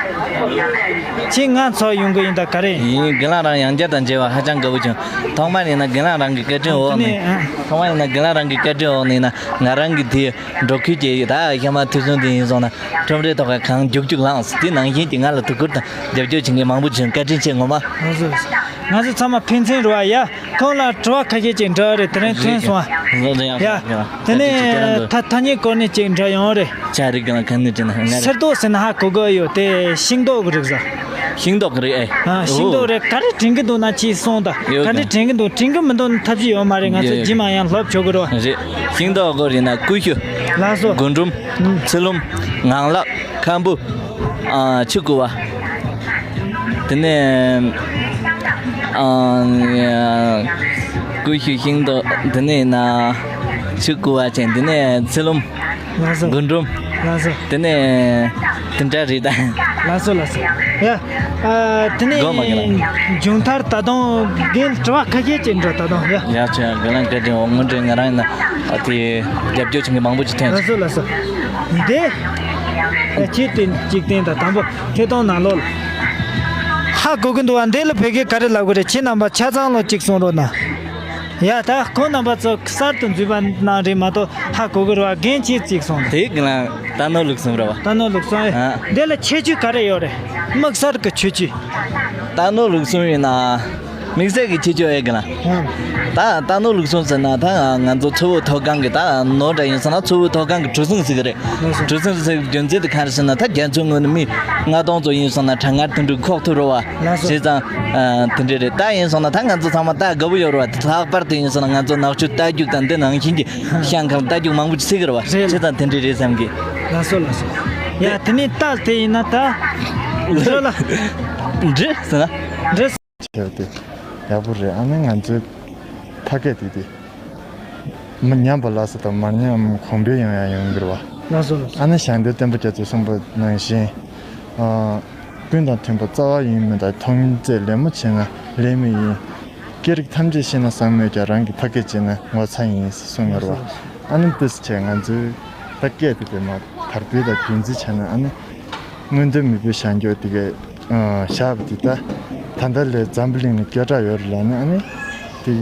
ཁྱེད་ང་ཚོ་ཡོང་གི་ཡིན་ད་ག་རེ་ཡིན། ཡིན། དགེ་ལགས་རང་ཡང་བསྐྱར་དང་མཇལ་བ་ཧ་ཅང་དགའ་བོ་བྱུང་། ཐོག་མར་ཡིན་ན་དགེ་ལགས་རང་གི་བཀའ་དྲིན་འོག་ནས། དེ་ནས་ཨ། ཐོག་མར་ཡིན་ན་དགེ་ལགས་རང་གི་བཀའ་དྲིན་འོག་ནས་ཡིན་ན་ང་རང་གི་དེ་འབྲོག་ཁུལ་གྱི་ད་ཧེ་མ་ཐོས་བསམ་དེ་ཡིན་སོང་ན་ཁྲོམ་རའི་ཐོག་ཁ་གང་རྒྱུག་རྒྱུག་ལངས། དེ་ནང་བཞིན་གྱི་ང་ལ་ཐུགས་ཁུར་དང་རྒྱབ་སྐྱོར་བྱེད་མཁན་མང་པོ་བྱུང་། བཀའ་དྲིན་ཆེ་ངོ་མ། ང་ཚོ་ང་ཚོ་ཚང་མ་ཕན་ཚུན་རེད་བ། ཡ། ཁོང་ལ་དྲི་བ་ཁ་ཤས་ཅིག་འདྲི་བ་རེད། དེ་རིང་ཐོན་སོང་ཨ། ཡ། དེ་ནས་ཐ་ཐ་སྙད་སྐོར་ནས་ཅིག་འདྲི་ཡོང་རེད། ཆ་རིག་གི་ལ་ག་ནས་དྲན་ན་ང་རེད། སེར་མདོག་ཟེར་ན་ཧ་གོ་གི་ཡོད་དེ། ཤིང་ཏོག་གི་རིགས་ཟ། ཤིང་ཏོག་གི་རིགས་ཨེ། ཨ། ཤིང་ཏོག་རེད། ག་རེ་དྲན་གི་འདུག་ན་ཅིག་གསུངས་དང་། ཡོད་ག་རེ་གི། དྲན་གི་འདུག་དྲན་གི་མི་འདུག་ན་ཐབས་ཤེས་ཡོད་མ་རེད། ང་ཚོ་ཡོད་རྗེས་མ་ཡང་སློབ་ཆོག་གི་རེད་བ། རེད། ཤིང་ཏོག་གི་རིགས་ན་ཀུ་ཤུ། ལགས་སོ། རྒུན་འབྲུམ། ཨུམ། ཚི་ལུམ། ངང་ལག་ཁམ་བུ། ཨ། ཆུ་ཀུ་བ། དེ་ནས་ཨ། ཀུ་ཤུ། ཤིང་ཏོག་དེ་ནས་ན་ཆུ་ཀུ་བ་ཅན། དེ་ནས་ཚི་ལུམ། ལགས་སོ། རྒུན་འབྲུམ། ལགས་སོ། དེ་ནས་དེ་འདྲ་རེད་ད། ལགས་སོ་ལགས་སོ། ཡ། ཨ། དེ་ནས་སྒོ་མ་གི་ལ། མཇུག་མཐར་ད་དུང་རྒན་དྲི་བ་ཁ་ཤས་ཅིག་འདྲི་ད་དུང་། ཡ། ཡ་ཆེ་དགེ་ལགས་བཀའ་དྲིན་འོག་དངོས་འབྲེལ་ང་རང་ཡིན་ན་ཨ་དེ་རྒྱབ་སྐྱོར་བྱེད་མཁན་མང་པོ་ཅིག་ཐོན། ལགས་སོ་ལགས་སོ། འདི་ཨ་ཁྱེད་དེ་གཅིག་བསྟན་དང་དང་པོ་ཐད་གཏོང་ནང་ལོགས་ལ་ཧ་གོ་གི་འདུག་བ། འདི་ལ་བོད་སྐད་ག་རེ་ལབ་དགོས་རེད། ཁྱེད་རྣམ་པ་ཆ་ཚང་ལོ་གཅིག་གསུང་རོགས་གནང་། ཡ། ད་ཁོང་རྣམ་པ་ཚོ་གསར་དུ་འཛུལ་བ་གནང་རེད་མ་གཏོགས་ཧ་གོ་གི་རེད་བ། རྒན་ཁྱེད་གཅིག་གསུང་དང་། དེ་གི་ལ་རྟ་ནོར་ལུགས་གསུམ་རེད་བ། རྟ་ནོར་ལུགས་གསུམ་ཨེ། ཨ། འདི་ལ་ཁྱད་ཆོས་ག་རེ་ཡོད་རེད། དམིགས་བསལ་གི་ཁྱད་ཆོས། རྟ་ནོར་ལུགས་གསུམ་ཡིན་ན། དམིགས་བསལ་གྱི་ཁྱད་ཆོས་ཨེ་གི་ལ། ཨང་། ད་རྟ་ནོར་ལུགས་གསུམ་ཟེར་ན་ད་ང་ཚོ་མཚོ་བོད་མཐོ་སྒང་གི་ད་ནོར་འདྲ་ཡིན་ཟེར་ན་མཚོ་བོད་མཐོ་སྒང་གི་གྲུ་གཟིངས་ཟེར་གི་རེད། ལགས་སོ། གྲུ་གཟིངས་ཟེར་གི་རྒྱུ་མཚན་དེ་ག་རེ་ཟེར་ན་ད་རྒྱ་མཚོའི་ངོས་ནས་མི་ལྔ་སྟོང་ཙམ་ཡིན་སོང་ན་གྲང་ངར་དེ་འདྲ་ཁོག་ཐུབ་རེད་བ། ལགས་སོ། བྱས་ཙང་ཨ་དེ་འདྲ་རེད། ད་ཡིན་སོང་ན་ད་ང་ཚོ་ཚང་མ་ད་དགའ་བོ་ཡོད་རེད་བ། ལྷག་པར་དུ་ཡིན་སོང་ན་ང་ཚོ་ནག་ཆུ་རྟ་རྒྱུག་དང་འདི་ནང་བཞིན་གྱི་ཤང་ཁང་རྟ་རྒྱུག་མང་པོ་ཅིག་ཟེར་གི་རེད་བ། རེད། བྱས་ཙང་དེ་འདྲ་རེད་བསམ་གི། ལགས་སོ་ལགས་སོ། ཡ་དེ་ནས་རྟ་དེ་ཡིན་ན་ད་འདྲི་ལ། འདྲི་ཟེར་ན། འདྲི། བྱས་ཏེ་ཡག་པོ་རེད། ཨ་ནི་ང་ཚོའི་ཕ་སྐད་དེ་དེ་མི་ཉམས་པ་ལ་སོགས་དང་མ་ཉམས་གོང་འཕེལ་ཡོང་ཡ་ཡོང་གི་རེད་བ། ལགས་སོ་ལགས་སོ། ཨ་ནི་ཞལ་འདོན་བསྟན་པ་རྒྱ་མཚོས་གསུངས་པ་ནང་བཞིན། ཨ། ཀུན་དང་མཐུན་པ་རྩ་བ་ཡིན་མིན་དང་། མཐོང་ཚད་ལད་མོ་བྱས་ན་ལེགས་མི་ཡིན། སྐད་རིགས་ཐམས་ཅད་ཤེས་ན་བཟང་མོད་ཀྱང་། རང་གི་ཕ་སྐད་བརྗེད་ན་ངོ་ཚ་ཡིན་གསུངས་ཡོད་རེད་བ། ཨ་ནི་འདི་བྱས་ང་ཚོའི་ཕ་སྐད་དེ་དེ་མ་དར་སྤེལ་དང་རྒྱུན་འཛིན་བྱས་ན་ཨ་ནི་སྔོན་ཐོན་མི་བུ་བཞེངས་རྒྱུ་དེ་གའི་ཨ་ཞབས་དེ་ད་ད་ལྟ་ལས་འཛམ་བུ་གླིང་ནས་སྐད་གྲགས་ཡོད་རེད་ལབ་ནས་ཨ་ནི་དེ་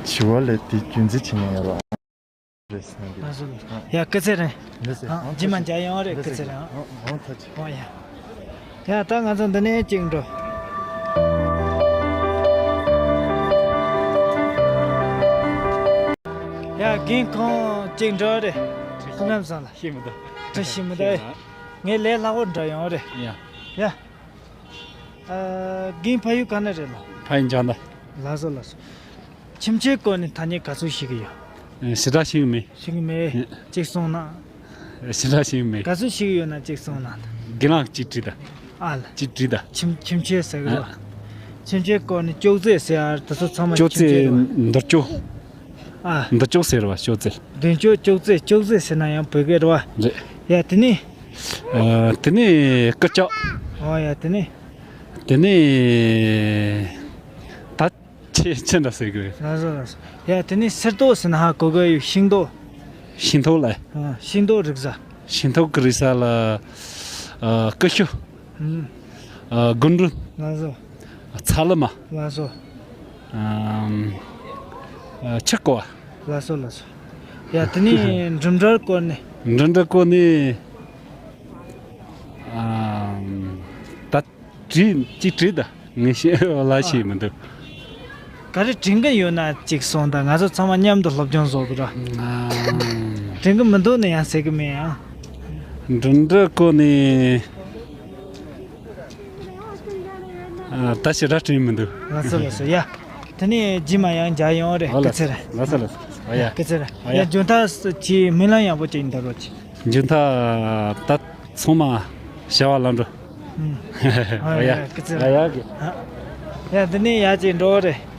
བྱི་བ་ལས་དེ་རྒྱུན་འཛིན་བྱེད་མཁན་ཡོད་རེད་བ། རེད་ཟེར་ན་འདི། ལགས་སོ་ལགས་སོ། ཡ་སྐུ་ཚེ་རིང་། ལགས་སོ། ཨ། རྗེས་མ་མཇལ་ཡོང་རེད། ལགས་སོ། སྐུ་ཚེ་རིང་། ཨ། ཨ། ཐུགས་རྗེ་ཆེ། ཨོ་ཡ། ཡ་ད་ང་ཚོ་འདི་ནས་གཅིག་འགྲོ། ཡ་རྒན་ཁོང་གཅིག་འགྲོ་རེད། སྐུ་ཁམས་བཟང་ལ། ཤེས་མི་འདུག་དྲི་ཤེས་མི་འདུག་ཨེ། ངས་ལས་སླ་པོ་འདྲ་ཡོང་རེད། ཡ། ཡ། ཨ། རྒན་ཕ་ཡུལ་ག་ནས་རེད་ལགས། ཕ་ཡུལ་འཇང་ད། ལགས་སོ་ལགས་སོ། ཁྱིམ་ཆས་སྐོར་ནས་ཐ་སྙད་ག་ཚོད་ཤེས་ཀྱི་ཡོད། ཞེ་དྲག་ཤེས་ཀྱི་མེད། ཤེས་ཀྱི་མེད། ཨེ། གཅིག་གསུངས་ན། ཞེ་དྲག་ཤེས་ཀྱི་མེད། ག་ཚོད་ཤེས་ཀྱི་ཡོད་ན་གཅིག་གསུངས་ན། རྒན་ལགས་གཅིག་དྲིས་དང་། ཨ་ལ། གཅིག་དྲིས་དང་། ཁྱིམ་ཁྱིམ་ཆས་ཟེར་གི་རེད་བ། ཨ། ཁྱིམ་ཆས་སྐོར་ནས་ཅོག་ཙེ་ཟེར་ཡ་དེ་ཚོ་ཚང་མ་ཅོག་ཙེ་ཁྱིམ་ཆས་རེད་བ། མདུན་ཅོག་ཨ། མདུན་ཅོག་ཟེར་བ་ཅོག་ཙེ། མདུན་ཅོག་ཅོག་ཙེ། ཅོག་ཙེ་ཟེར་ན་ཡང་བོད་སྐད་རེད་བ། རེད། ཡ་དེ་ནས། ཨ། དེ་ནས་རྐུབ་ཀྱག་ཨོ་ཡ་དེ་ནས། དེ་ནས་ད་ཆེ་ཆེ་འདྲ་ཟེར་གི་རེད། ལགས་སོ་ལགས་སོ། ཡ་དེ་ནས་སེར་མདོག་ཟེར་ན་ཧ་གོ་གི་ཡོད། ཤིང་ཏོག་ཤིང་ཏོག་ལ། ཨ། ཤིང་ཏོག་རིགས་ཟ། ཤིང་ཏོག་གི་རིགས་ཟ་ལ། ཨ། ཀུ་ཤུ། ཨུམ། ཨ། རྒུན་འབྲུམ། ལགས་སོ། ཚ་ལུ་མ། ལགས་སོ། ཨམ། ཨ། ཆུ་ཀུ་བ། ལགས་སོ་ལགས་སོ། ཡ་དེ་ནས་འབྲུ་འབྲེལ་སྐོར་ནས། འབྲུ་འབྲེལ་སྐོར་ནས། ཨམ། ད་དྲིས་གཅིག་དྲིས་ད་ངས་ཤེས་ལ་ཤེས་མི་འདུག་ག་རེ་དྲན་གི་ཡོད་ན་གཅིག་གསུངས་དང་། ང་ཚོ་ཚང་མ་མཉམ་དུ་སློབ་སྦྱོང་བཟོ་དགོས་ར། ཨམ། དྲན་གི་མི་འདུག་ན་ཡང་ཟེར་གི་མེད་ཨ། འབྲུ་འབྲེལ་སྐོར་ནས། ཨ། ད་ཞེ་དྲག་དྲན་མི་འདུག་ལགས་སོ་ལགས་སོ། ཡ། དེ་ནས་རྗེས་མ་ཡང་མཇལ་ཡོང་རེད། ཨོ་སྐུ་ཚེ་རིང་། ལགས་སོ་ལགས་སོ། ཨོ་ཡ། སྐུ་ཚེ་རིང་། ཨོ་ཡ། ཡ་མཇུག་མཐར་ཅིག་སྨོན་ལམ་ཡག་པོ་ཅིག་འདེབས་རོགས་གྱིས། མཇུག་མཐར་ད་ཚང་མ་བྱ་བ་ལམ་འགྲོ། ཨུམ། ཨོ་ཨོ་ཡ། ཡ་སྐུ་ཚེ་ཨོ་རིང་། ཡ་གི། ཡ་དེ་ནས་ཡར་ཅིག་འགྲོ་རེད།